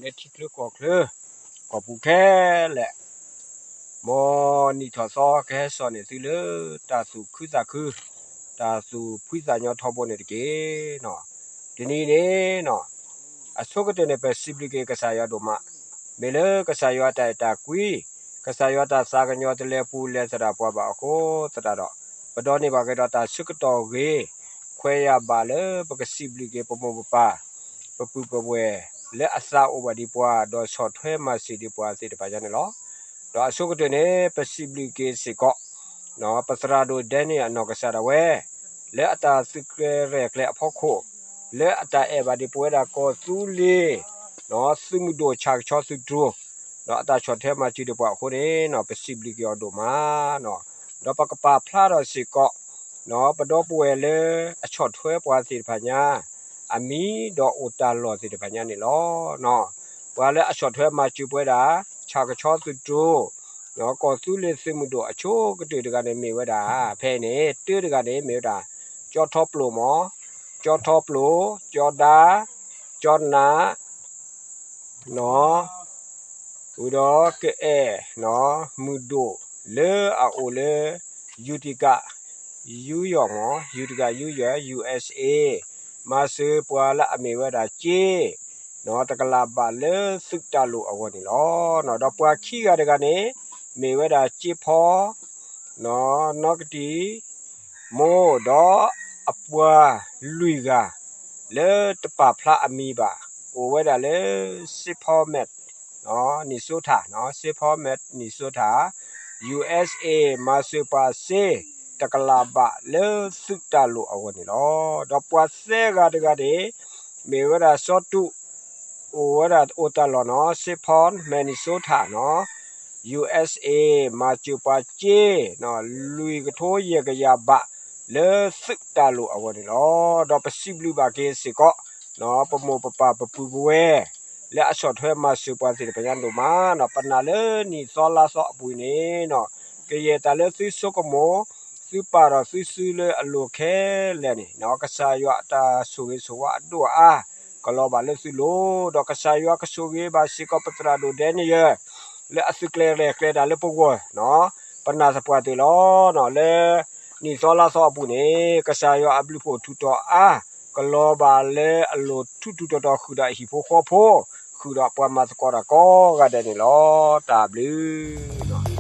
လၢထံချၢကီၢ်ချၢ ကီၢ်ပူၤခဲလၢာ် မ်နံၣ်ထီၣ်သီကဟဲစိာ်န့ၢ်သုလၢ တၢ်သူၣ်ခုသးခု တၢ်သူၣ်ဖှံသးညီထီဘိန့ၣ်တက့ၢ်. တနံၤန့ၣ် အဆိကတၢၢ်န့ၣ် ပစံးဘျုးက့ၤကစၢ်ယွၤဒိၣ်မး, မ့ၢ်လၢကစၢ်ယွၤတၢ်အဲၣ်တၢ်ကွံ, ကစၢ်ယွၤတၢ်သးကညီၤတလဲၤပူၤလဲၤသရၣ်ပှၤဘၣ်အဃိသတးဒီး ပဒိးန့ၢ်ဘၣ်က့ၤဒီးတၢ်ဆၢကတီၢ်ဂ့ၤ ခွဲးယာ်ဘၣ်လၢပကစံးဘျုးက့ၤပမိၢ်ပပၢ် ပပုၢ်ပဝဲၢ် လၢအသးအိၣ်ဘၣ်ဒံးပှၤ ဒီးဆီၣ်ထွဲမၤစၢၤဒံးပှၤသ့ၣ်တဖၣ်ညါန့ၣ်လီၤ. ဒီးအဆိကတၢၢ်န့ၣ် ပစံးဘျုးက့ၤစ့ၢ်ကီး ပသရၣ်ဒိၣ်ဒဲန့ၣ်အနီၢ်ကစၢ်ဒၣ်ဝဲ လၢအတၢ်သုးကျဲၤရဲၣ်ကျဲၤအဖီခိၣ် လၢအတၢ်အဲၣ်ဘၣ်ဒံးပဝဲဒၣ်ကီၢ်သူလ့ၤ သုးမုၢ်ဒိၣ်ဆၣ်ကဆီသုးတြိၤ ဒီးအတၢ်ဆီၣ်ထွဲမၤစၢၤဒံးပှၤအဃိန့ၣ် ပစံးဘျုးက့ၤအီၤဒိၣ်မး ဒီးပကပာ်ဖျါထီၣ်စ့ၢ်ကီး ပဒီပုၢ်ဝဲၢ်လၢအဆီၣ်ထွဲပှၤသ့ၣ်တဖၣ်ညါ အမံၤဒီးအိၣ်တၢ်လီၢ်သ့ၣ်တဖၣ်ညါန့ၣ်လီၤ. ပှၤလၢအဆီၣ်ထွဲမၤစၢၤပဝဲဒၣ် ဆၣ်ကဆီသုးတြိၤ ကီၢ်သူလ့ၤသုးမုၢ်ဒိၣ်အဆိကတၢၢ်တဂၤန့ၣ်မ့ၢ်ဝဲဒၣ် ဖဲန့ၣ် တၢတဂၤန့ၣ်မ့ၢ်ဝဲဒၣ် ကၠီထီပျိၢ်မး, ကၠီထီပျိၢ်, ကၠီဒါ, ကၠီနး ဝံၤဒီးကအဲၣ် မုၢ်ဒိၣ်လၢအအိၣ်လၢ Utica, New York မး, Utica, New York, U S A မၤစၢၤပှၤလၢအမ့ၢ်ဝဲဒၣ်ကၠ့ တကလးဘးလၢသုးတၢ်လိၣ်အဂီၢ်န့ၣ်လီၤ. ဒီးပှၤခံဂၤတဂၤန့ၣ် မ့ၢ်ဝဲဒၣ်ကၠ့ဖီ နီၢ်ကတံၢ် မိၢ် ဒီးအပှၤလွံၢ်ဂၤ လၢတပာ်ဖျါအမံၤဘၣ် အိၣ်ဝဲဒၣ်လၢ Saint Paul, Minnesota, Saint Paul, Minnesota, U S A မၤစၢၤပှၤစ့ တကလးဘးလၢသုးတၢ်လိၣ်အဂီၢ်န့ၣ်လီၤ. ဒီးပှၤသၢဂၤတဂၤန့ၣ် မ့ၢ်ဝဲဒၣ်စီၤတူး အိၣ်ဝဲဒၣ်အိၣ်တၢ်လီၢ်နီၢ် Saint Paul, Minnesota နီၢ် U S A မၤစၢၤပှၤစ့ လွံၢ်ကထိယဲၢ်ကယၤဘးလၢသုးတၢ်လိၣ်အဂီၢ်န့ၣ်လီၤ. ဒီးပစံးဘျုးဘၣ်က့ၤစ့ၢ်ကီး ပမိၢ်ပပၢ်ပပုၢ်ပဝဲၢ် လၢအဆီၣ်ထွဲမၤစၢၤပှၤသ့ၣ်တဖၣ်ညါဒိၣ်မးနီၢ် ပနာ်လၢနံၣ်သီလါသီအပူၤန့ၣ် ကယဲၢ်တၢ်လၢသုဆိကမိၣ် သုပာ်ဒီးသုစုလၢအလိၤခဲလၢာ်န့ၣ် ကစၢ်ယွၤအတၢ်ဆိၣ်ဂ့ၤဆိၣ်ဝါအဒိၣ်အါ ကလီၤဘၣ်လၢသုလိၤ ဒီးကစၢ်ယွၤကဆိၣ်ဂ့ၤဘၣ်စ့ၢ်ကီးပသရၣ်ဒိၣ်ဒဲန့ၣ်ယဲ လၢအသုးကျဲၤရဲၣ်ကျဲၤတၢ်လၢပဂီၢ် ပနာ်သပှၢ်တၢၢ်လီၤ. လၢနံၣ်သီလါသီအပူၤန့ၣ် ကစၢ်ယွၤအဘျုးဖှိၣ်ထူးတီၤအါ ကလီၤဘၣ်လၢအလိၤထူးထူးတီၤတီၤ ဃုာ်ဒီးအဟံၣ်ဖိဃီဖိ ဃုာ်ဒီးပှၤမၤသကိးတၢ်ကိးဂၤဒဲးန့ၣ်လီၤ. တၢ်ဘျုး